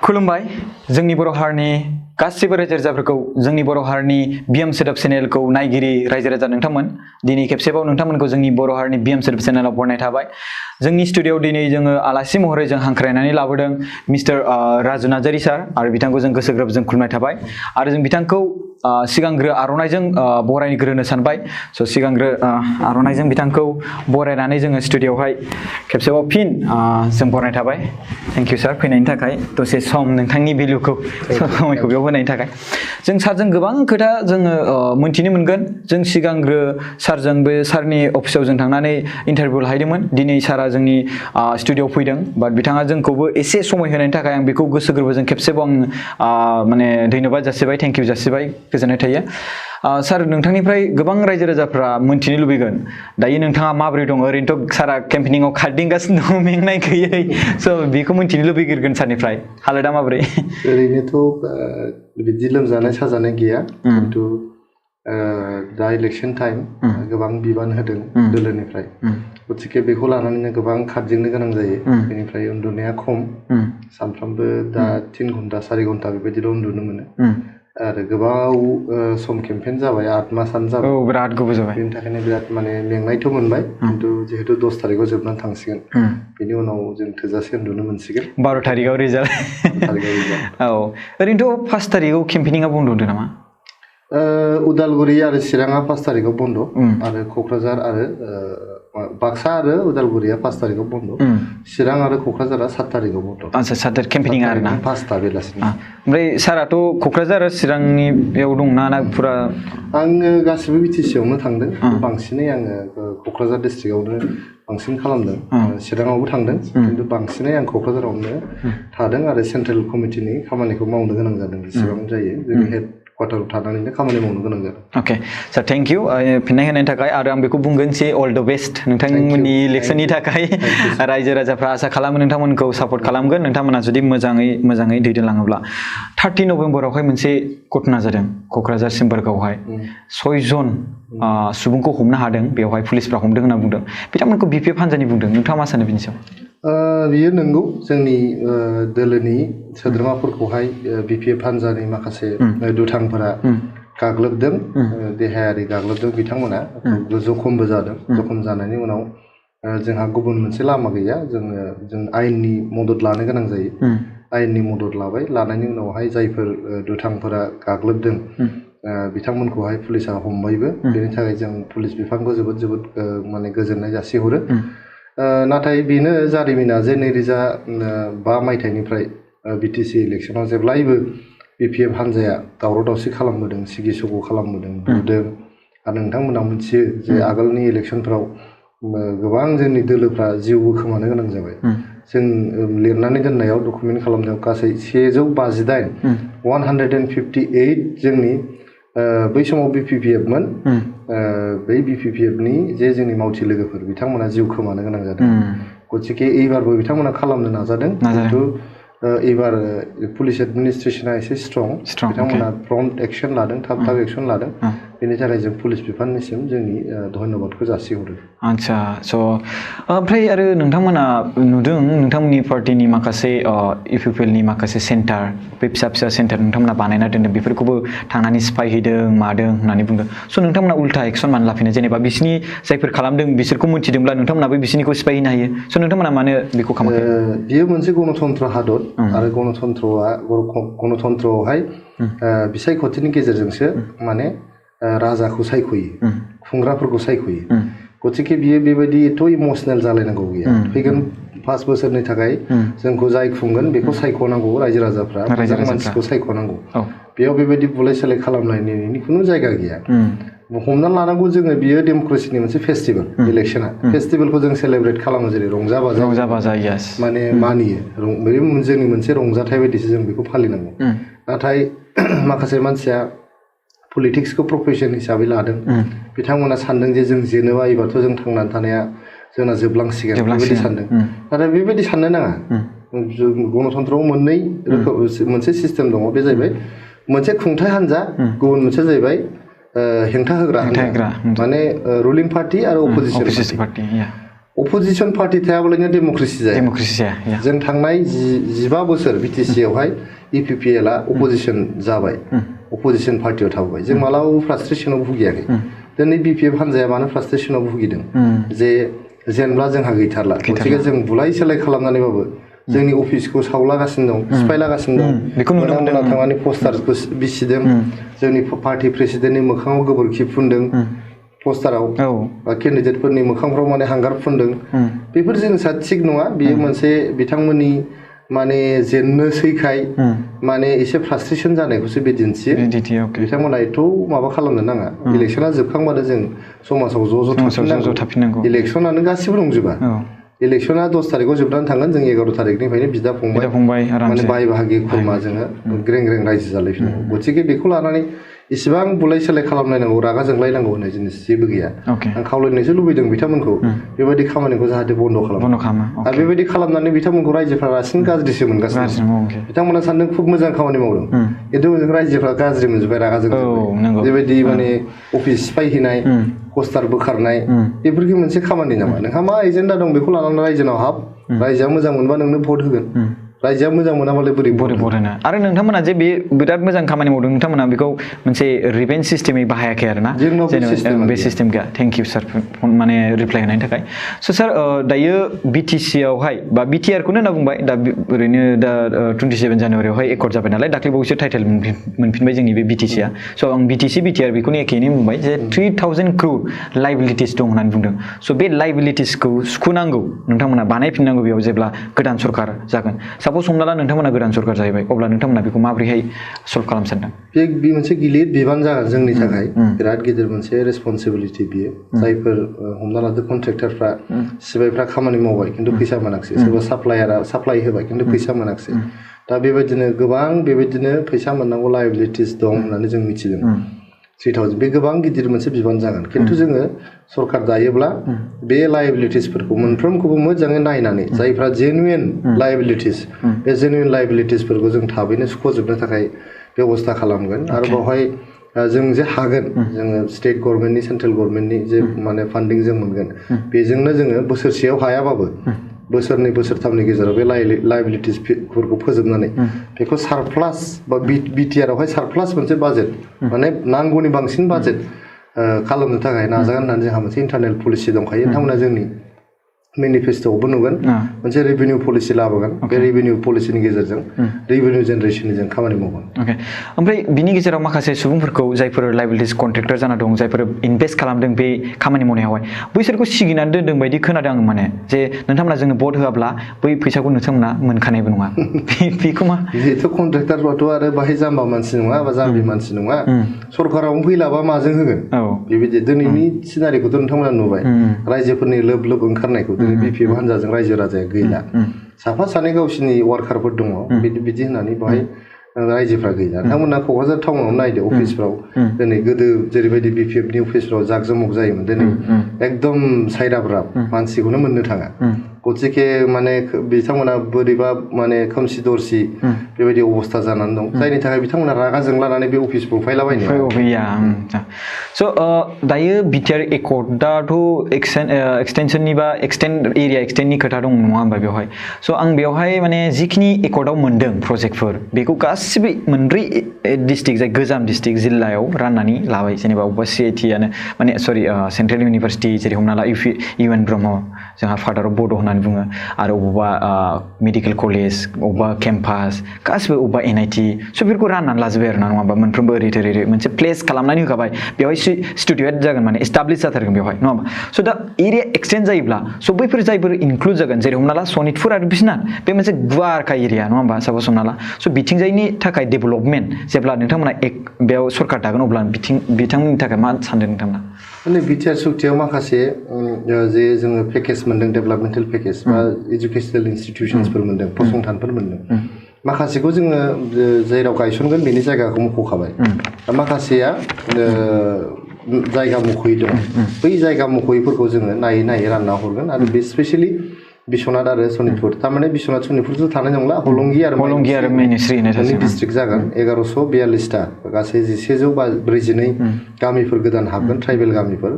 खुलुमबाय जोंनि बर' हारिनि गासिबो रायजो राजाफोरखौ जोंनि बर' हारिनि बिएम सोदोब चेनेलखौ नायगिरि रायजो राजा नोंथांमोन दिनै खेबसेबाव नोंथांमोनखौ जोंनि बर' हारिनि बिएम सोदोब चेनेलाव बरायनाय थाबाय जोंनि स्टुडिअ'आव दिनै जोङो आलासि महरै जों हांख्रायनानै लाबोदों मिस्टार राजु नार्जारी सार आरो बिथांखौ जों गोसो गोरबोजों खुलुमनाय थाबाय आरो जों बिथांखौ सिगांग्रो आर'नाइजों बरायग्रोनो सानबाय स' सिगांग्रो आर'नाइजों बिथांखौ बरायनानै जोङो स्टुडिअ'आवहाय खेबसेबाव फिन जों बरायनाय थाबाय थेंक इउ सार फैनायनि थाखाय दसे सम नोंथांनि भेलुखौ समायखौ बेयाव होनायनि थाखाय जों सारजों गोबां खोथा जोङो मोनथिनो मोनगोन जों सिगांग्रो सारजों बे सारनि अफिसाव जों थांनानै इन्टारभिउ लाहैदोंमोन दिनै सारा जोंनि स्टुडिअ'आव फैदों बाट बिथाङा जोंखौबो एसे समाय होनायनि थाखाय आं बेखौ गोसो गोरबोजों खेबसेबाव आं माने धन्यबाद जासिबाय थेंक इउ जासिबाय गोजोननाय थायो सार नोंथांनिफ्राय गोबां रायजो राजाफ्रा मोनथिनो लुबैगोन दायो नोंथाङा माबोरै दं ओरैनोथ' सारा केम्पेनिंआव खारदिंगासिनो दं मेंनाय गैयै स' बेखौ मोनथिनो लुबैगोन सारनिफ्राय हालोदा माबोरै ओरैनोथ' बिदि लोमजानाय साजानाय गैया खिन्थु दा इलेक्सन टाइम गोबां बिबान होदों दोलोनिफ्राय गतिके बेखौ लानानैनो गोबां खारदिंनो गोनां जायो बेनिफ्राय उन्दुनाया खम सानफ्रामबो दा 3 घन्टा 4 घन्टा बेबायदिल' उन्दुनो मोनो आरो गोबाव सम केम्पेन जाबाय 8 मासानो जाबाय औ बिराद गोबाव जाबाय बेनि थाखायनो बिराद माने मेंनायथ' मोनबाय खिन्थु जिहेतु 10 तारिखाव जोबनानै थांसिगोन बेनि उनाव जों थोजासे उन्दुनो मोनसिगोन 12 तारिखाव रिजाल्ट औ ओरैनोथ' 5 तारिखाव केम्पेनिंआ बन्द होदों नामा उदालगुरि आरो चिराङा 5 तारिखाव बन्द आरो क'क्राझार आरो बाक्सा आरो उदालगुरिया 5 तारिखाव बन्द चिरां आरो क'क्राझारा 7 तारिखाव बन्द आच्छा 7 तारिख केम्पेनिंआ आरोना 5ता बेलासिनि ओमफ्राय साराथ' क'क्राझार आरो चिरांनि बेयाव दंना ना फुरा आङो गासिबो बिटिसि आवनो थांदों बांसिनै आङो क'क्राझार डिस्ट्रिक्टआवनो बांसिन खालामदों चिराङावबो थांदों खिन्थु बांसिनै आं क'क्राझारावनो थादों आरो सेन्ट्रेल कमिटिनि खामानिखौ मावनो गोनां जादों जेसेबां जायो जोंनि हेड क्वार्टाराव थानानैनो खामानि मावनो गोनां जादों अके सार थेंक इउ फिननाय होनायनि थाखाय आरो आं बेखौ बुंगोन जे अल द बेस्ट नोंथांमोननि इलेक्सननि थाखाय रायजो राजाफ्रा आसा खालामो नोंथांमोनखौ सापर्ट खालामगोन नोंथांमोना जुदि मोजाङै दैदेनलाङोब्ला 30 नभेम्बरावहाय मोनसे घटना जादों क'क्राझार सिम्बोरगावहाय 6 जन सुबुंखौ हमनो हादों बेवहाय पुलिसफ्रा हमदों होनना बुंदों बिथांमोनखौ बिपिएफ हान्जानि बुंदों नोंथाङा मा सानो बिनि सायाव बियो नंगौ जोंनि दोलोनि सोद्रोमाफोरखौहाय बिपिएफ हान्जानि माखासे दुथांफोरा गाग्लोबदों देहायारि गाग्लोबदों बिथांमोना जखमबो जादों जखम जानायनि उनाव जोंहा गुबुन मोनसे लामा गैया जों आयेननि मदद लानो गोनां जायो आयेननि मदद लाबाय लानायनि उनावहाय जायफोर दुथांफोरा गाग्लोबदों बिथांमोनखौहाय पुलिसा हमबायबो बेनि थाखाय जों पुलिस बिफानखौ जोबोद माने गोजोननाय जासिहरो नाथाय बेनो जारिमिना जे 2005 मायथाइनिफ्राय बिटिसि इलेक्सनाव जेब्लायबो बिपिएफ हान्जाया दावराव दावसि खालामबोदों सिगि सग' खालामबोदों बुदों आरो नोंथांमोना मिथियो जे आगोलनि इलेक्सनफ्राव गोबां जोंनि दोलोफ्रा जिउबो खोमानो गोनां जाबाय जों लिरनानै दोननायाव डकुमेन्ट खालामनायाव गासै 158 जोंनि बै समाव बिपिपिएफमोन बै बिपिपिएफनि जे जोंनि मावथि लोगोफोर बिथांमोना जिउ खोमानो गोनां जादों गतिके एबारबो बिथांमोना खालामनो नाजादों खिन्थु एबार पुलिस एडमिनिस्ट्रेसना एसे स्ट्रं बिथांमोना प्रम्प्ट एक्सन लादों थाब एक्सन लादों बेनि थाखाय जों पुलिस बिफाननिसिम जोंनि धन्यबादखौ जासिहरो आच्छा स' ओमफ्राय आरो नोंथांमोना नुदों नोंथांमोननि पार्टिनि माखासे इउपिपिएलनि माखासे सेन्टार बे फिसा सेन्टार नोंथांमोना बानायना दोनदों बेफोरखौबो थांनानै सिफाय हैदों मादों होननानै बुंदों स' नोंथांमोना उल्था एक्सन मानो लाफिनो जेनेबा बिसिनि जायफोर खालामदों बिसोरखौ मिथिदोंब्ला नोंथांमोनाबो बिसिनिखौ सिफायहैनो हायो स' नोंथांमोना मानो बेखौ खालामाखै बियो मोनसे गणतन्त्र हादर आरो गणतन्त्रआवहाय बिसायख'थिनि गेजेरजोंसो माने राजाखौ सायख'यो खुंग्राफोरखौ सायख'यो गतिके बियो बेबायदि एथ' इमसनेल जालायनांगौ गैया फैगोन 5 बोसोरनि थाखाय जोंखौ जाय खुंगोन बेखौ सायख'नांगौ रायजो राजाफ्रा मोजां मानसिखौ सायख'नांगौ बेयाव बेबायदि बुलाय सोलाय खालामलायनायनि खुनु जायगा गैया हमना लानांगौ जोङो बियो डेम'क्रेसिनि मोनसे फेस्टिभेल इलेक्सना फेस्टिभेलखौ जों सेलेब्रेट खालामो जेरै रंजा बाजा माने मानियो जोंनि मोनसे रंजाथाइ बायदिसो जों बेखौ फालिनांगौ नाथाय माखासे मानसिया पलिटिक्सखौ प्रफेसन हिसाबै लादों बिथांमोना सानदों जे जों जेनोबा एबारथ' जों थांनानै थानाया जोंना जोबलांसिगोन बेबायदि सानदों नाथाय बेबायदि साननो नाङा गणतन्त्रआव मोननै रोखोम मोनसे सिस्टेम दङ बे जाहैबाय मोनसे खुंथाइ हान्जा गुबुन मोनसे जाहैबाय हेंथा होग्रा हान्जा माने रुलिं पार्टि आरो अपोजिसन पार्टि अपोजिशन पार्टी थायाब्लानो डेम'क्रेसि जाया डेम'क्रेसि जाया जों थांनाय 15 बोसोर बिटिसि आवहाय इपिपिएल आ अपोजिशन जाबाय अपोजिशन पार्टियाव थाबाय जों मालाबाबो फ्रास्ट्रेसनाव भुगियाखै दिनै बिपिएफ हान्जाया मानो फ्रास्ट्रेसनाव भुगिदों जे जेनब्ला जोंहा गैथारला गतिके जों बुलाय सोलाय खालामनानैबाबो जोंनि अफिसखौ सावलागासिनो दं सिफायलागासिनो दं बेखौ नुनो मोनदों थांनानै पस्टारखौ बिसिदों जोंनि पार्टी प्रेसिडेन्टनि मोखाङाव गोबोरखि फुनदों पस्टाराव केन्डिडेटफोरनि मोखांफ्राव माने हांगार फुनदों बेफोर जिनिसा थिग नङा बियो मोनसे बिथांमोननि माने जेननोसैखाय माने एसे फ्रास्ट्रेसन जानायखौसो बे दिन्थियो बिथांमोना एथ' माबा खालामनो नाङा इलेक्शना जोबखांबानो जों समाजाव ज' थाफिननांगौ इलेक्शनानो गासिबो दंजोबा इलेक्शना 10 तारिखआव जोबनानै थांगोन जों 11 तारिखनिफ्रायनो बिदा फंबाय माने बाय बाहागि खुरमा जोङो ग्रें ग्रें रायजो जालायफिननांगौ गतिके बेखौ लानानै इसिबां बुलाय सोलाय खालामलायनांगौ रागा जोंलायनांगौ होननाय जिनिस जेबो गैया आं खावलायनोसो लुबैदों बिथांमोनखौ बेबायदि खामानिखौ जाहाथे बन्द' खालामो आरो बेबायदि खालामनानै बिथांमोनखौ रायजोफ्रा रासिन गाज्रिसो मोनगासिनो बिथांमोना सानदों खुब मोजां खामानि मावदों खिन्थु जों रायजोफ्रा गाज्रि मोनजोब्बाय रागा जोंजोब्बाय बेबायदि माने अफिस सिफायहैनाय पस्टार बोखारनाय बेफोरखि मोनसे खामानि नामा नोंहा मा एजेन्डा दं बेखौ लानानै रायजोनाव हाब रायजोआ मोजां मोनबा नोंनो भट होगोन रायजोआ मोजां मोनाबालाय बोरै भट होनो आरो नोंथांमोना जे बे बिराद मोजां खामानि मावदों नोंथांमोना बेखौ मोनसे रिभेन्स सिस्टेमै बाहायाखै आरोना जेनेबा बे सिस्टेम गैया थेंक इउ सार माने रिप्लाइ होनायनि थाखाय स' सार दायो बिटिसि आवहाय बा बिटिआर खौनो होनना बुंबाय दा ओरैनो दा 27 जानुवारियावहाय एकर्ड जाबाय नालाय दाख्लैबावैसो टाइटेल मोनफिनबाय जोंनि बे बिटिसिआ स' आं बिटिसि बिटिआर बेखौनो एखेयैनो बुंबाय जे 3000 crore लाइबिलिटिस दं होननानै बुंदों स' बे लाइबिलिटिसखौ सुख'नांगौ नोंथांमोना बानायफिननांगौ बेयाव जेब्ला गोदान सरकार जागोन साप'ज हमना ला नोंथांमोना गोदान सरकार जाहैबाय अब्ला नोंथांमोना बेखौ माबोरैहाय सल्भ खालामनो सानदों बे मोनसे गिलिर बिबान जागोन जोंनि थाखाय बिराद गिदिर मोनसे रेसपन्सिबिलिटि बियो जायफोर हमना लादो कन्ट्रेक्टरफ्रा सिबायफ्रा खामानि मावबाय खिन्थु फैसा मोनाखिसै सोरबा साप्लायारा साप्लाय होबाय खिन्थु फैसा मोनाखिसै दा बेबायदिनो गोबां बेबायदिनो फैसा मोननांगौ लाइबिलिटिस दं होननानै जों मिथिदों 3000 बे गोबां गिदिर मोनसे बिबान जागोन खिन्थु जोङो सरकार दायोब्ला बे लाइबिलिटिसफोरखौ मोनफ्रोमखौबो मोजाङै नायनानै जायफ्रा जेनुइन लाइबिलिटिस बे जेनुइन लाइबिलिटिसफोरखौ जों थाबैनो सुख'जोबनो थाखाय बेबस्था खालामगोन आरो बावहाय जों जे हागोन जोङो स्टेट गभर्नमेन्टनि सेन्ट्रेल गभर्नमेन्टनि जे माने फान्डिं जों मोनगोन बेजोंनो जोङो बोसोरसेयाव हायाबाबो बोसोरनै बोसोरथामनि गेजेराव बे लाइबिलिटिसफोरखौ फोजोबनानै बेखौ सारप्लास बा बिटिआर आवहाय सारप्लास मोनसे बाजेट माने नांगौनि बांसिन बाजेट खालामनो थाखाय नाजागोन होननानै जोंहा मोनसे इन्टारनेल पलिसि दंखायो नोंथांमोना जोंनि मेनिफेस्ट'आवबो नुगोन मोनसे रेभिनिउ पलिसि लाबोगोन बे रेभिनिउ पलिसिनि गेजेरजों रेभिनिउ जेनेरेसननि जों खामानि मावगोन ओमफ्राय बिनि गेजेराव माखासे सुबुंफोरखौ जायफोर लाइबिलिटिस कन्ट्रेक्टर जाना दं जायफोर इनभेस्ट खालामदों बे खामानि मावनायावहाय बैसोरखौ सिगिनानै दोनदों बायदि खोनादों आं माने जे नोंथांमोना जोंनो भट होआब्ला बै फैसाखौ नोंथांमोना मोनखानायबो नङा बेखौ मा बेथ' कन्ट्रेक्टरबाथ' आरो बाहाय जाम्बा मानसि नङा बा जाम्बि मानसि नङा सरकारावनो फैलाबा माजों होगोन बेबायदि दिनैनि सिनारिखौथ' नोंथांमोना नुबाय रायजोफोरनि लोब लोब ओंखारनायखौ बिपिएफ हान्जाजों रायजो राजाया गैला साफा सानै गावसिनि वार्कारफोर दङ बिदि होननानै बेवहाय रायजोफ्रा गैला नोंथांमोना क'क्राझार टाउनाव नायदो अफिसफ्राव दिनै गोदो जेरैबायदि बिपिएफनि अफिसफ्राव जाकजमक जायोमोन दिनै एकदम साइदाब्राब मानसिखौनो मोननो थाङा गतिके माने बिथांमोना बोरैबा माने खोमसि दरसि बेबायदि अबस्था जानानै दं जायनि थाखाय बिथांमोना रागा जोंलानानै बे अफिसखौ फायलाबायनो स' दायो बिटिआर एकर्डआथ' एक्सटेनसननि बा एरिया एक्सटेन्डनि खोथा दं नङा होमबा बेवहाय स' आं बेवहाय माने जिखिनि एकर्डआव मोन्दों प्रजेक्टफोर बेखौ गासिबो मोनब्रै डिस्ट्रिक्ट जाय गोजाम डिस्ट्रिक्ट जिल्लायाव राननानै लाबाय जेनेबा अबेबा सिआइटिआनो माने सरि सेन्ट्रेल इउनिभारसिटि जेरै हमना ला इउएन ब्रह्म जोंहा फादार अफ बड' होननानै बुङो आरो अबेबा मेडिकेल कलेज अबेबा केम्पास गासिबो अबेबा एनआइटि स' बेफोरखौ राननानै लाजोबबाय आरो ना नङा होमबा मोनफ्रोमबो ओरै मोनसे प्लेस खालामनानै होखाबाय बेवहाय स्टुडिअ'आ जागोन माने एस्टाब्लिश जाथारगोन बेवहाय नङा होमबा स' दा एरिया एक्सटेन्ड जायोब्ला स' बैफोर जायफोर इनक्लुड जागोन जेरै हमना ला सनितपुर आरो बिसना बे मोनसे गुवारखा एरिया नङा होमबा सापस हमना ला स' बिथिंजायनि थाखाय डेभेलपमेन्ट जेब्ला नोंथांमोना बेयाव सरकार दागोन अब्ला बिथांमोननि थाखाय मा सानदों नोंथांमोना माने बिटिआर सुक्तियाव माखासे जे जोङो पेकेज मोन्दों डेभेलपमेन्टेल पेकेज बा इडुकेसनेल इनस्टिटिउसन्सफोर मोन्दों फसंथानफोर मोन्दों माखासेखौ जोङो जेराव गायसनगोन बेनि जायगाखौ मख'खाबाय माखासेया जायगा मख'यै दं बै जायगा मख'यैफोरखौ जोङो नायै नायै रानना हरगोन आरो बे स्पेसियेलि बिश्वनाथ आरो सनितपुर थारमाने बिश्वनाथ सनितपुरथ' थानाय नंला हलंगि आरो मैनस्रि होननाय मोननै डिस्ट्रिक्ट जागोन 1142टा गासै 1142 गामिफोर गोदान हाबगोन ट्राइबेल गामिफोर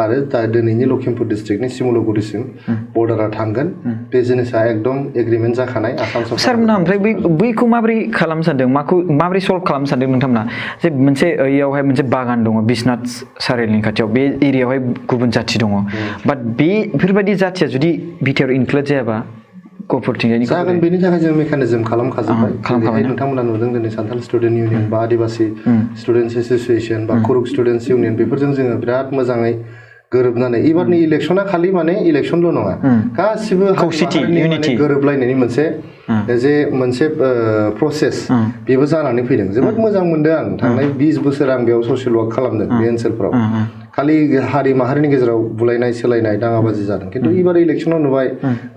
आरो दा दिनैनि लखिमपुर डिस्ट्रिक्टनि सिमुलुगुरिसिम बर्डारा थांगोन बे जिनिसा एकदम एग्रिमेन्ट जाखानाय आसाम सरकार सारमोना ओमफ्राय बैखौ माबोरै खालामनो सानदों माबोरै सल्भ खालामनो सानदों नोंथांमोना जे मोनसे इयावहाय मोनसे बागान दङ बिश्वनाथ सारिआलिनि खाथियाव बे एरियायावहाय गुबुन जाथि दङ बाट बेफोरबायदि जाथिया जुदि बिटिआर इनक्लुड जायाबा गफुरथिंजायनि जागोन बेनि थाखाय जों मेकानिजम खालामखाजोब्बाय नोंथांमोना नुदों दिनै सान्थाल स्टुडेन्ट इउनियन बा आदिबासि स्टुडेन्टस एस'सिएसन बा कुरुक स्टुडेन्टस इउनियन बेफोरजों जोङो बिराद मोजाङै गोरोबनानै एबारनि इलेक्सना खालि माने इलेक्सनल' नङा गासिबो गोरोबलायनायनि मोनसे प्रसेस बेबो जानानै फैदों जोबोद मोजां मोनदों आं थांनाय 20 बोसोर आं बेयाव ससियेल वार्क खालामदों बे ओनसोलफ्राव खालि हारि माहारिनि गेजेराव बुलायनाय सोलायनाय दाङाबाजि जादों खिन्थु एबार इलेक्सनाव नुबाय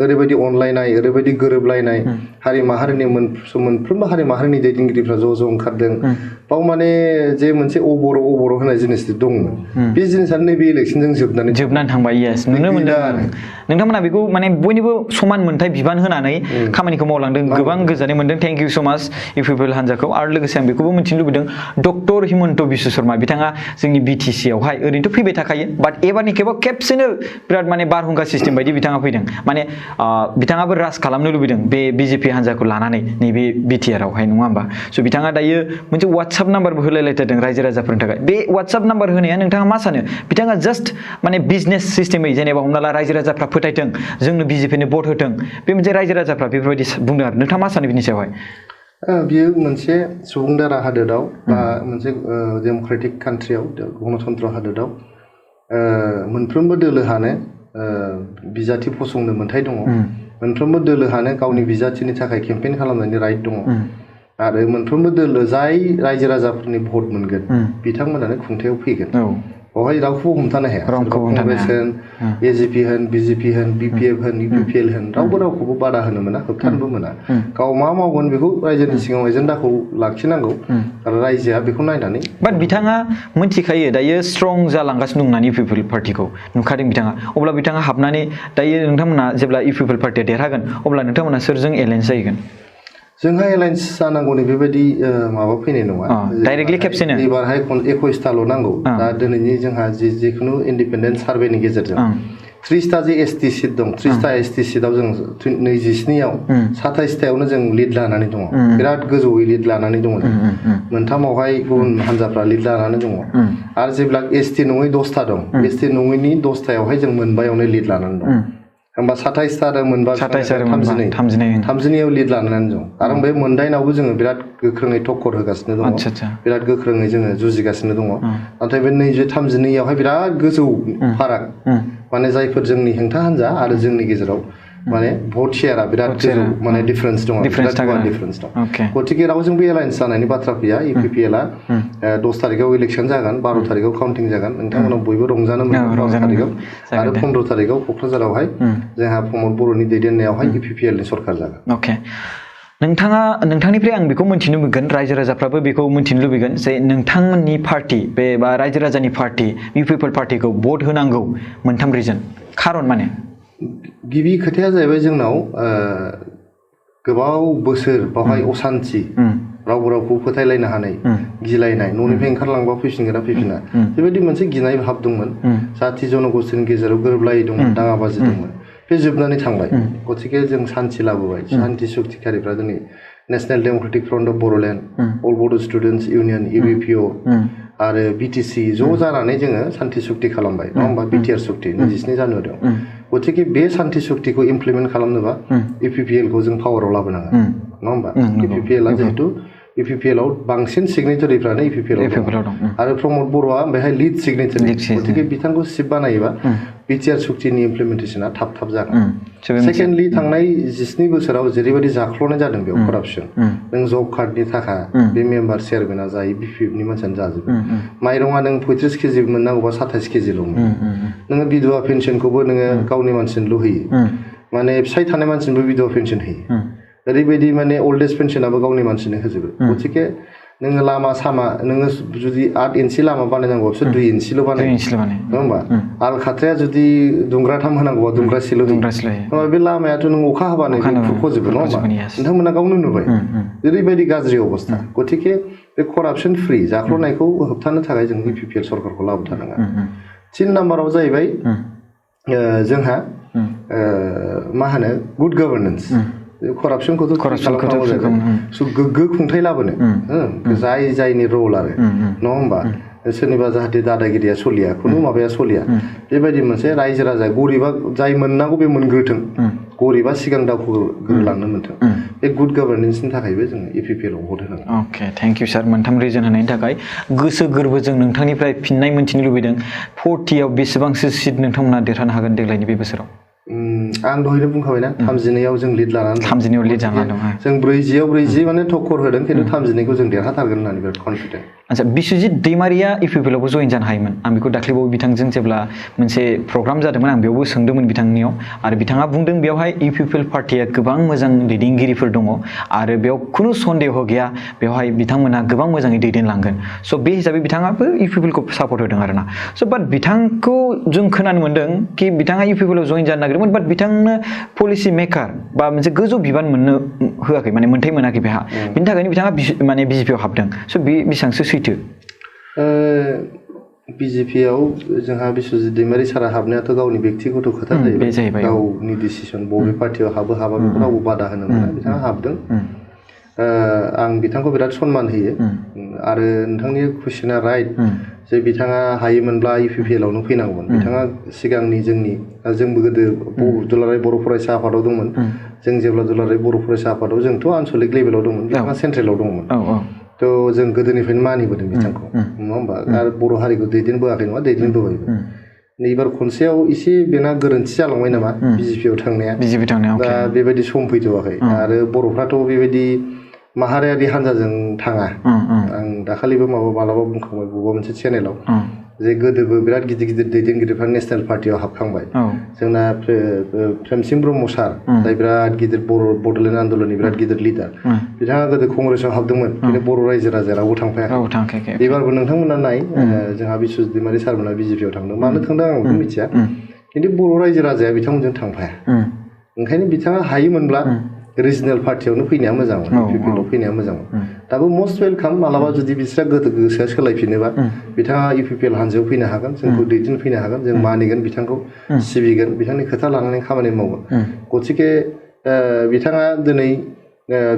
ओरैबायदि अनलायनाय ओरैबायदि गोरोबलायनाय हारि माहारिनि मोनफ्रोमबो हारि माहारिनि दैदेनगिरिफ्रा ज' ओंखारदों बाव माने जे मोनसे अबर' होनाय जिनिस दंमोन बे जिनिसानो नैबे इलेक्सनजों जोबनानै थांबाय येस नुनो मोनदों नोंथांमोना बेखौ माने बयनिबो समान मोनथाय बिबान होनानै खामानिखौ मावलांदों गोबां गोजोननाय मोनदों थेंक इउ सो माच इउपिपिएल हान्जाखौ आरो लोगोसे आं बेखौबो मिथिनो लुबैदों डक्टर हिमन्त बिश्व शर्मा बिथाङा जोंनि बिटिसि आवहाय ओरैनोथ' फैबाय थाखायो बाट एबारनि खेबाव खेबसेनो बिराद माने बारहुंखा सिस्टेम बायदि बिथाङा फैदों माने बिथाङाबो राज खालामनो लुबैदों बे बिजेपि हान्जाखौ लानानै नैबे बिटिआर आवहाय नङा होमबा स' बिथाङा दायो मोनसे वाट्सएप नाम्बारबो होलायलायथारदों रायजो राजाफोरनि थाखाय बे वाट्सएप नाम्बार होनाया नोंथाङा मा सानो बिथाङा जास्ट माने बिजनेस सिस्टेमै जेनेबा हमना ला रायजो राजाफ्रा फोथायथों जोंनो बिजेपिनो भट होथों बे मोनसे रायजो राजाफ्रा बेफोरबायदि बुंदों आरो नोंथाङा मा सानो बिनि सायावहाय बियो मोनसे सुबुं दारा हादोराव बा मोनसे डेम'क्रेटिक कान्ट्रियाव गणतन्त्र हादोराव मोनफ्रोमबो दोलोहानो बिजाथि फसंनो मोन्थाय दङ मोनफ्रोमबो दोलोहानो गावनि बिजाथिनि थाखाय केम्पेइन खालामनायनि राइट दङ आरो मोनफ्रोमबो दोलो जाय रायजो राजाफोरनि भट मोनगोन बिथांमोनानो खुंथायाव फैगोन बेवहाय रावखौबो हमथानो हाया कंग्रेस होन एजिपि होन बिजेपि होन बिपिएफ होन इउपिपिएल होन रावखौबो बादा होनो मोना होबथानोबो मोना गाव मा मावगोन बेखौ रायजोनि सिगाङाव एजेन्डाखौ लाखिनांगौ आरो रायजोआ बेखौ नायनानै बाट बिथाङा मिथिखायो दायो स्ट्रं जालांगासिनो दं होननानै इउपिपिएल पार्टिखौ नुखादों बिथाङा अब्ला बिथाङा हाबनानै दायो नोंथांमोना जेब्ला इउपिपिएल पार्टिया देरहागोन अब्ला नोंथांमोना सोरजों एलायन्स जाहैगोन जोंहा एलायन्स जानांगौनि बेबायदि माबा फैनाय नङा डाइरेक्टलि खेबसेनो एबारहाय 21थाल' नांगौ दा दिनैनि जोंहा जिखुनु इन्डिपेन्डेन्ट सार्भेनि गेजेरजों 30टा जे एसटि सिट दं 30टा एसटि सिटआव जों 27आव 27टायावनो जों लिड लानानै दङ बिराद गोजौयै लिड लानानै दङ मोनथामावहाय गुबुन हान्जाफ्रा लिड लानानै दङ आरो जेब्ला एसटि नङै 10टा दं एसटि नङैनि 10टायावहाय जों मोनबायावनो लिड लानानै दं होमबा 27टा आरो मोनबा 32आव लिड लानानै दं आरो बे मोनदाइनावबो जोङो बिराद गोख्रोङै टक्कर होगासिनो दङ बिराद गोख्रोङै जोङो जुजिगासिनो दङ नाथाय बे 32आवहाय बिराद गोजौ फाराग माने जायफोर जोंनि हेंथा हान्जा आरो जोंनि गेजेराव माने भट शेयारा बिराद गोजौ माने डिफारेन्स दङ गतिके रावजोंबो एलायन्स जानायनि बाथ्रा फैया इउपिपिएलआ 10 तारिखआव इलेक्सन जागोन 12 तारिखआव काउन्टिं जागोन नोंथांमोनाव बयबो रंजानो मोनगोन 12 तारिखआव आरो 15 तारिखआव क'क्राझारावहाय जोंहा प्रमद बर'नि दैदेननायावहाय इउपिपिएलनि सरकार जागोन नोंथांनिफ्राय आं बेखौ मिन्थिनो लुबैगोन रायजो राजाफ्राबो बेखौ मिन्थिनो लुबैगोन जे नोंथांमोननि पार्टी बे बा रायजो राजानि पार्टी इउपिपिएल पार्टीखौ भट होनांगौ मोनथाम रिजन खारन माने गिबि खोथाया जाहैबाय जोंनाव गोबाव बोसोर बावहाय असान्थि रावबो रावखौ फोथायलायनो हानाय गिलायनाय न'निफ्राय ओंखारलांबा फैफिनगोना फैफिना बेबायदि मोनसे गिनाय भाब दंमोन जाथि जनगोष्ठीनि गेजेराव गोरोबलायै दंमोन दाङाबाजि दंमोन बे जोबनानै थांबाय गतिके जों सान्थि लाबोबाय सान्थि सुक्तिकारिफ्रा दिनै national democratic front of Bodoland all Bodo' students union इउपिपिअ आरो बिटिसि ज' जानानै जोङो सान्थि सुक्ति खालामबाय नङा होमबा बिटिआर सुक्ति 27 जानुवारियाव गतिके बे सान्ति सुक्तिखौ इमप्लिमेन्ट खालामनोबा इउपिपिएलखौ जों पावाराव लाबोनांगोन नङा होमबा इउपिपिएलआ जिहेतु इउपिपिएलआव बांसिन सिगनेटारिफ्रानो इउपिपिएलआव दं आरो प्रमद बर'आ बेहाय लिड सिगनेटारि गतिके बिथांखौ सिप बानायोबा बिटिआर सुक्तिनि इमप्लिमेन्टेसना थाब जागोन सेकेन्डलि थांनाय 17 बोसोराव जेरैबायदि जाख्ल'नाय जादों बेयाव करापसन नों जब कार्डनि थाखा बे मेम्बार चेयारमेना जायो बिपिएफनि मानसियानो जाजोबो माइरङा नों 35 केजि मोननांगौबा 27 केजिल' मोनो नोङो बिधवा पेन्सनखौबो नोङो गावनि मानसिनोल' होयो माने फिसाय थानाय मानसिनोबो बिधवा पेन्सन होयो ओरैबायदि माने अल्ड एज पेन्सनाबो गावनि मानसिनो होजोबो गतिके नोङो लामा सामा नोङो जुदि 8 इन्सि लामा बानायनांगौ बिसोर 2 इन्सिल' बानायो 2 इन्सिल' बानायो नङा होमबा आलखाथ्राया जुदि दुंग्राथाम होनांगौबा दुंग्रासेल' होयो बे लामायाथ' नों अखा हाबानो खुरख'जोबो नङा होमबा नोंथांमोना गावनो नुबाय ओरैबायदि गाज्रि अबस्था गतिके बे करापसन फ्रि जाख्ल'नायखौ होबथानो थाखाय जों इपिपिएल सरकारखौ लाबोथारनांगोन 3 नाम्बाराव जाहैबाय जोंहा मा होनो गुड गभर्नेन्स करापसनखौथ' खालामनांगौ जाहैबाय गोग्गो खुंथाय लाबोनो जायनि रल आरो नङा होमबा सोरनिबा जाहाथे दादागिरिया सलिया खुनु माबाया सलिया बेबायदि मोनसे रायजो राजा गरिबा जाय मोननांगौ बे मोनग्रोथों गरिबा सिगां दावखोग्रोलांनो मोनथों बे गुड गभर्नेन्सनि थाखायबो जोङो इपिपिएलआव भट होनांगौ अके थेंक इउ सार मोनथाम रिजन होनायनि थाखाय गोसो गोरबोजों नोंथांनिफ्राय फिननाय मोनथिनो लुबैदों 40आव बेसेबांसो सिट नोंथांमोना देरहानो हागोन देग्लायनि बे बोसोराव आं दहायनो बुंखाबायना 39आव जों लिड लानानै दं 39आव लिड जानानै दं जों 40आव 40 माने टक्कर होदों खिन्थु 39खौ जों देरहाथारगोन होननानै बिराद कनफिडेन्ट आচ্ছা बिश्वजित दैमारिया इपिपिएलआवबो जइन जानो हायोमोन आं बेखौ दाख्लैबावै बिथांजों जेब्ला मोनसे प्रग्राम जादोंमोन आं बेयावबो सोंदोंमोन बिथांनियाव आरो बिथाङा बुंदों बेवहाय इपिपिएल पार्टिया गोबां मोजां दैदेनगिरिफोर दङ आरो बेयाव खुनु सन्देह गैया बेवहाय बिथांमोना गोबां मोजाङै दैदेनलांगोन स' बे हिसाबै बिथाङाबो इपिपिएलखौ सापर्ट होदों आरोना स' बाट बिथांखौ जों खोनानो मोन्दों कि बिथाङा इपिपिएलआव जइन जानो नागिरदोंमोन बाट बिथांनो पलिसि मेकार बा मोनसे गोजौ बिबान मोननो होआखै माने मोन्थाय मोनाखै बेहा बिनि थाखायनो बिथाङा माने बिजेपिआव हाबदों स' बे बेसेबांसो सैथो बिजेपिआव जोंहा बिश्वजित दैमारि सारा हाबनायाथ' गावनि बेक्तिगत खोथा जाहैबाय गावनि डिसिसन बबे पार्टियाव हाबा बेखौ रावबो बादा होनो मोना बिथाङा हाबदों आं बिथांखौ बिराद सनमान होयो आरो नोंथांनि कुइसना राइट जे बिथाङा हायोमोनब्ला इपिपिएलआवनो फैनांगौमोन बिथाङा सिगांनि जोंबो गोदो दुलाराय बर' फरायसा आफादाव दंमोन जों जेब्ला दुलाराय बर' फरायसा आफादाव जोंथ' आनसलिक लेभेलाव दंमोन बिथाङा सेन्ट्रेलाव दंमोन थ' जों गोदोनिफ्रायनो मानिबोदों बिथांखौ नङा होमबा आरो बर' हारिखौ दैदेनबोआखै नङा दैदेनबोबायबो एबार खनसेयाव एसे बेना गोरोन्थि जालांबाय नामा बिजेपिआव थांनाया दा बेबायदि सम फैथ'वाखै आरो बर'फ्राथ' बेबायदि माहारियारि हान्जाजों थाङा आं दाखालिबो मालाबा बुंखांबाय बबेबा मोनसे चेनेलाव जे गोदोबो बिराद गिदिर गिदिर दैदेनगिरिफ्रा नेसनेल पार्टियाव हाबखांबाय जोंना प्रेमसिं ब्रह्म सार जाय बिराद गिदिर बड'लेण्ड आन्दलननि बिराद गिदिर लिडार बिथाङा गोदो कंग्रेसआव हाबदोंमोन खिन्थु बर' रायजो राजा रावबो थांफायाखै एबारबो नोंथांमोना नाय जोंहा बिश्वजित दैमारि सारमोना बिजेपिआव थांदों मानो थांदों आं बेखौ मिथिया खिन्थु बर' रायजो राजाया बिथांमोनजों थांफाया ओंखायनो बिथाङा हायोमोनब्ला रिजनेल पार्टियावनो फैनाया मोजांमोन इपिपिएलआव फैनाया मोजांमोन दाबो मस्ट वेलकाम मालाबा जुदि बिस्रा गोसोआ सोलायफिनोबा बिथाङा इपिपिएल हानजायाव फैनो हागोन जोंखौ दैदेनफैनो हागोन जों मानिगोन बिथांखौ सिबिगोन बिथांनि खोथा लानानै खामानि मावगोन गतिके बिथाङा दिनै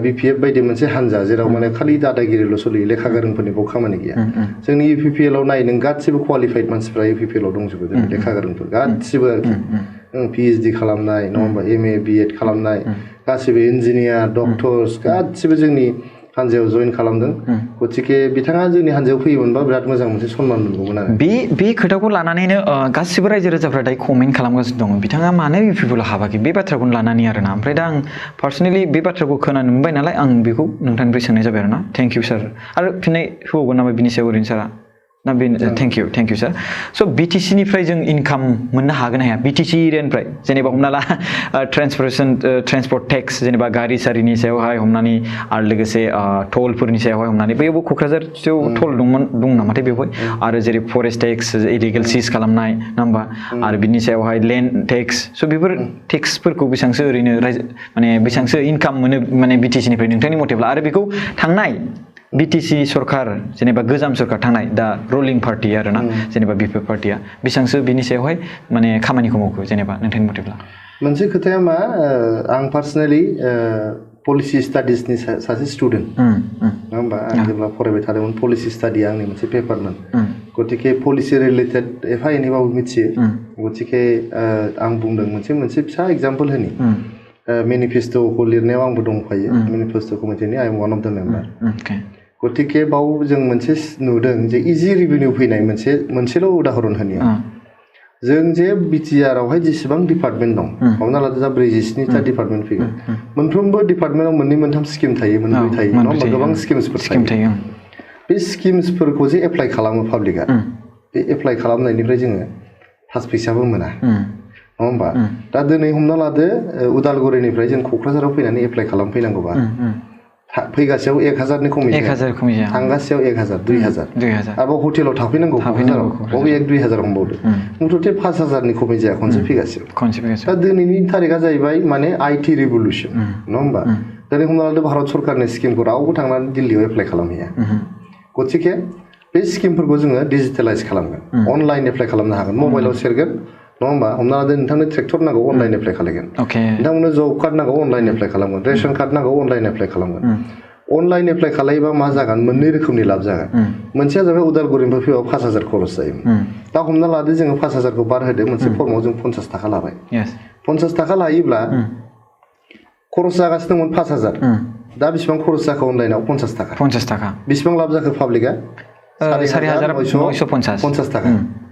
बिपिएफ बायदि मोनसे हानजा जेराव माने खालि दादागिरिल' सोलियो लेखा गोरोंफोरनिबो खामानि गैया जोंनि इपिपिएलआव नाय नों गासिबो क्वालिफाइड मानसिफ्रा इपिपिएलआव दंजोबो जों लेखा गोरोंफोर गासिबो आरोखि पिएइचडि खालामनाय नङा होमबा एमए बिएड खालामनाय गासिबो इन्जिनियार डक्टर्स गासिबो जोंनि हानजायाव जइन खालामदों गतिके बिथाङा जोंनि हानजायाव फैयोमोनबा बिराद मोजां मोनसे सनमान मोनगौमोन आरो बे खोथाखौ लानानैनो गासिबो रायजो राजाफ्रा दायो कमेन्ट खालामगासिनो दङ बिथाङा मानो इपिपिएलआव हाबाखै बे बाथ्राखौनो लानानै आरोना ओमफ्राय दा आं पार्सनेलि बे बाथ्राखौ खोनानो मोनबाय नालाय आं बेखौ नोंथांनिफ्राय सोंनाय जाबाय आरोना थेंक इउ सार आरो फिननाय होबावगोन नामा बिनि सायाव ओरैनो सारा ना बे थेंक इउ सार स' बिटिसिनिफ्राय जों इनकाम मोननो हागोन हाया बिटिसि एरियानिफ्राय जेनेबा हमना ला ट्रेन्सपर्ट टेक्स जेनेबा गारि सारिनि सायावहाय हमनानै आरो लोगोसे टलफोरनि सायावहाय हमनानै बैयावबो क'क्राझारआव टल दं नामाथाय बेवहाय आरो जेरै फरेस्ट टेक्स इलिगेल सिज खालामनाय नङा होमबा आरो बिनि सायावहाय लेन्ड टेक्स स' बेफोर टेक्सफोरखौ बेसेबांसो ओरैनो माने बेसेबांसो इनकाम मोनो माने बिटिसिनिफ्राय नोंथांनि मथेब्ला आरो बेखौ थांनाय बिटिसि सरकार जेनेबा गोजाम सरकार थांनाय दा रुलिं पार्टि आरोना जेनेबा बिपिएफ पार्टिया बेसेबांसो बिनि सायावहाय माने खामानिखौ मावखो जेनेबा नोंथांनि मथेब्ला मोनसे खोथाया मा आं पार्सनेलि पलिसि स्टाडिसनि सासे स्टुडेन्ट नङा होमबा आं जेब्ला फरायबाय थादोंमोन पलिसि स्टाडिया आंनि मोनसे पेपारमोन गतिके पलिसि रिलेटेड एफा एनैबाबो मिथियो गतिके आं बुंदों मोनसे फिसा एग्जाम्पल होनि मेनिफेस्ट'खौ लिरनायाव आंबो दंफायो मेनिफेस्ट' कमिटिनि I am one of the member गतिके बाव जों मोनसे नुदों जे इजि रेभिनिउ फैनाय मोनसेल' उदाहरन होनि जों जे बिटिआरआवहाय जेसेबां डिपार्टमेन्ट दं हमना लादो दा 47टा डिपार्टमेन्ट फैगोन मोनफ्रोमबो डिपार्टमेन्टआव मोननै मोनथाम स्किम थायो मोनब्रै थायो नङा होमबा गोबां स्किम्सफोर थायो बे स्किम्सफोरखौ जे एप्लाइ खालामो पाब्लिकआ बे एप्लाइ खालामनायनिफ्राय जोङो फास फैसाबो मोना नङा होमबा दा दिनै हमना लादो उदालगुरिनिफ्राय जों क'क्राझाराव फैनानै एप्लाइ खालामफैनांगौबा फैगासेयाव 1000नि खमै 1000 खमै जाया थांगासेयाव 1000 2000 2000 आरो हटेलाव थाफैनांगौ बबे 1-2000 हमबावदो मथथे 5000नि खमै जाया खनसे फैगासेयाव दा दिनैनि थारिखआ जाहैबाय माने आईटी रिभलुसन नङा होमबा दिनै हमना लादो भारत सरकारनि स्किमखौ रावबो थांनानै दिल्लीयाव एप्लाइ खालामहैया गतिके बे स्किमफोरखौ जोङो डिजिटेलाइज खालामगोन अनलाइन एप्लाइ खालामनो हागोन मबाइलाव सेरगोन नङा होमबा हमना लादो नोंथांनो ट्रेक्टर नांगौ अनलाइन एप्लाइ खालामगोन नोंथांनो जब कार्ड नांगौ अनलाइन एप्लाइ खालामगोन रेशन कार्ड नांगौ अनलाइन एप्लाइ खालामगोन अनलाइन एप्लाइ खालामोबा मा जागोन मोननै रोखोमनि लाब जागोन मोनसेया जाबाय उदालगुरिनिफ्राय फैबा 5000 खरस जायोमोन दा हमना लादो जोङो 5000 खौ बार होदो मोनसे फर्माव जों 50 थाखा लाबाय 50 थाखा लायोब्ला खरस जागासिनो दंमोन 5000 दा बेसेबां खरस जाखो अनलाइनाव 50 थाखा बेसेबां लाब जाखो पाब्लिकआ 4950 थाखा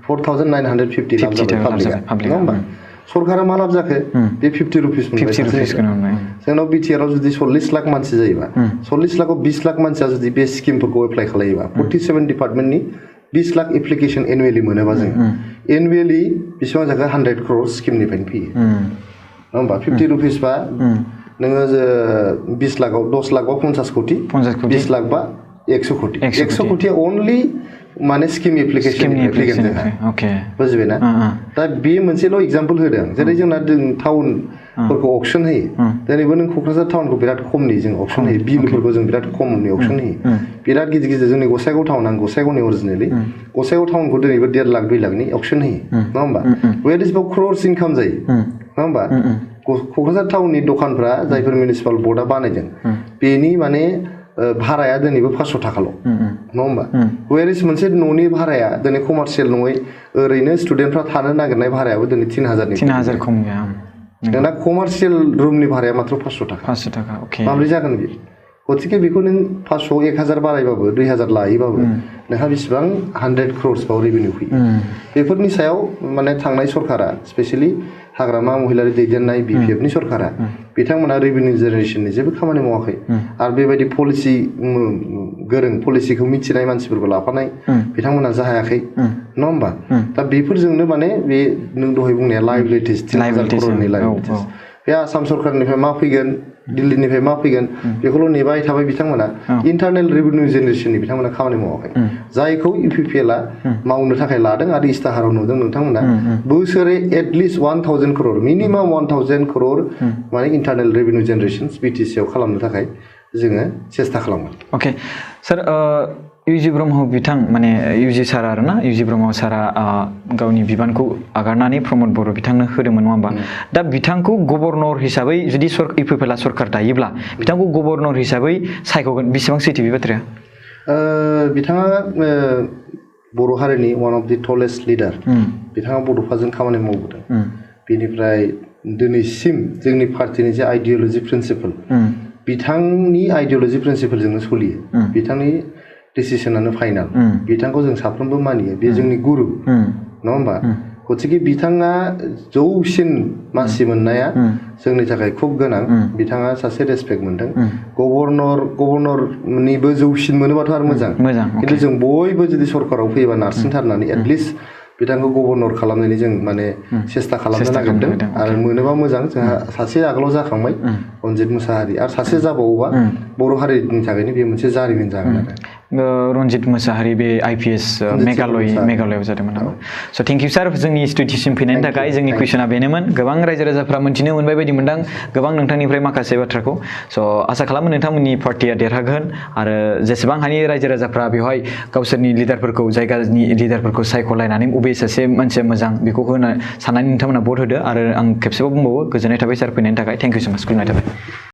4950 लाब जाबाय पाब्लिकआ नङा होमबा सरकारा मा लाब जाखो बे 50 रुपिस मोनबाय जोंनाव बिटिआर आव जुदि 40 लाख मानसि जायोबा 40 लाखआव 20 लाख मानसिया जुदि बे स्किमफोरखौ एप्लाइ खालायोबा 47 डिपार्टमेन्टनि 20 लाख एप्लिकेसन एनुवेलि मोनोबा जोङो एनुवेलि बेसेबां जाखो 100 crore स्किमनिफ्रायनो फैयो नङा होमबा 50 रुपिस बा नोङो 20 लाखआव 10 लाख बा 50 कोटी 20 लाख बा 100 कोटी 100 कोटीया ओनलि माने स्किम एप्लिकेसन फैगोन जोंहा बुजिबायना दा बे मोनसेल' एग्जाम्पल होदों जेरै जोंना टाउनफोरखौ अक्सन होयो दिनैबो नों क'क्राझार टाउनखौ बिराद खमनि जों अक्सन होयो बिलफोरखौ जों बिराद खमनि अक्सन होयो बिराद गिदिर गिदिर जोंनि गसाइगाव टाउन आं गसाइगावनि अरिजिनेलि गसाइगाव टाउनखौ दिनैबो 1.5 लाख 2 लाखनि अक्सन होयो नङा होमबा वेट इज अबाउट क्रर्स इनकाम जायो नङा होमबा क'क्राझार टाउननि दखानफ्रा जायफोर मिउनिसिपाल बर्डआ बानायदों बेनि माने भाराया दिनैबो 500 थाखाल' नङा होमबा वेरिस मोनसे न'नि भाराया दिनै कमार्शियेल नङै ओरैनो स्टुडेन्टफ्रा थानो नागिरनाय भारायाबो दिनै 3000 खम गैया दा कमार्शियेल रुमनि भाराया मात्र 500 थाखा माबोरै जागोन बे गतिके बेखौ नों 500 1000 बारायबाबो 2000 लायोबाबो नोंहा बेसेबां 100 crores बाव रेभिनिउ फैयो बेफोरनि सायाव माने थांनाय सरकारा स्पेसियेलि हाग्रामा महिलारि दैदेननाय बिपिएफनि सरकारा बिथांमोना रेभिनिउ जेनेरेसननि जेबो खामानि मावाखै आरो बेबायदि पलिसि गोरों पलिसिखौ मिथिनाय मानसिफोरखौ लाफानाय बिथांमोना जाहायाखै नङा होमबा दा बेफोरजोंनो माने बे नों दहाय बुंनाया लायबिलिटिस 3000 crore लायबिलिटिस बे आसाम सरकारनिफ्राय मा फैगोन दिल्लीनिफ्राय मा फैगोन बेखौल' नेबाय थाबाय बिथांमोना इन्टारनेल रेभिनिउ जेनेरेसननि बिथांमोना खामानि मावाखै जायखौ इपिपिएलआ मावनो थाखाय लादों आरो इस्ताहाराव नुदों नोंथांमोना बोसोरे एटलिस्ट 1000 crore मिनिमाम 1000 crore माने इन्टारनेल रेभिनिउ जेनेरेसन बिटिसिआव खालामनो थाखाय जोङो सेस्था खालामगोन अके सार इउजि ब्रह्म बिथां माने इउजि सार आरोना इउजि ब्रह्म सारा गावनि बिबानखौ आगारनानै प्रमद बर' बिथांनो होदोंमोन नङा होमबा दा बिथांखौ गभर्नर हिसाबै जुदि इउपिपिएलआ सरकार दायोब्ला बिथांखौ गभर्नर हिसाबै सायख'गोन बेसेबां सैथो बे बाथ्राया बिथाङा बर' हारिनि one of the tallest leader बिथाङा बड'फाजों खामानि मावबोदों बेनिफ्राय दिनैसिम जोंनि पार्टिनि जे आइडिअलजि प्रिन्सिपल बिथांनि आइडिअलजि प्रिन्सिपलजोंनो सोलियो बिथांनि डिसिसनानो फाइनाल बिथांखौ जों साफ्रोमबो मानियो बे जोंनि गुरु नङा होमबा गतिके बिथाङा जौसिन मासि मोननाया जोंनि थाखाय खुब गोनां बिथाङा सासे रेसपेक्ट मोनदों गभर्नरनिबो जौसिन मोनोबाथ' आरो मोजां खिन्थु जों बयबो जुदि सरकाराव फैयोबा नारसिनथारनानै एटलिस्ट बिथांखौ गभर्नर खालामनायनि जों माने सेस्था खालामनो नागिरदों आरो मोनोबा मोजां जोंहा सासे आगोलाव जाखांबाय रन्जित मुसाहारि आरो सासे जाबावोबा बर' हारिनि थाखायनो बे मोनसे जारिमिन जागोन आरो रन्जित मुसाहारि बे आइपिएस मेघालयआव जादोंमोन नामा स' थेंक इउ सार जोंनि स्टुडिय'सिम फैनायनि थाखाय जोंनि कुइसना बेनोमोन गोबां रायजो राजाफ्रा मोन्थिनो मोनबाय बायदि मोनदां गोबां नोंथांनिफ्राय माखासे बाथ्राखौ स' आसा खालामो नोंथांमोननि पार्टिया देरहागोन आरो जेसेबां हानि रायजो राजाफ्रा बेवहाय गावसोरनि लिडारफोरखौ जायगानि लिडारफोरखौ सायख'लायनानै बबे सासे मानसिया मोजां बेखौ होनो साननानै नोंथांमोना भट होदो आरो आं खेबसेबाव बुंबावो गोजोननाय थाबाय सार फैनायनि थाखाय थेंक इउ सो माच खुलुमनाय थाबाय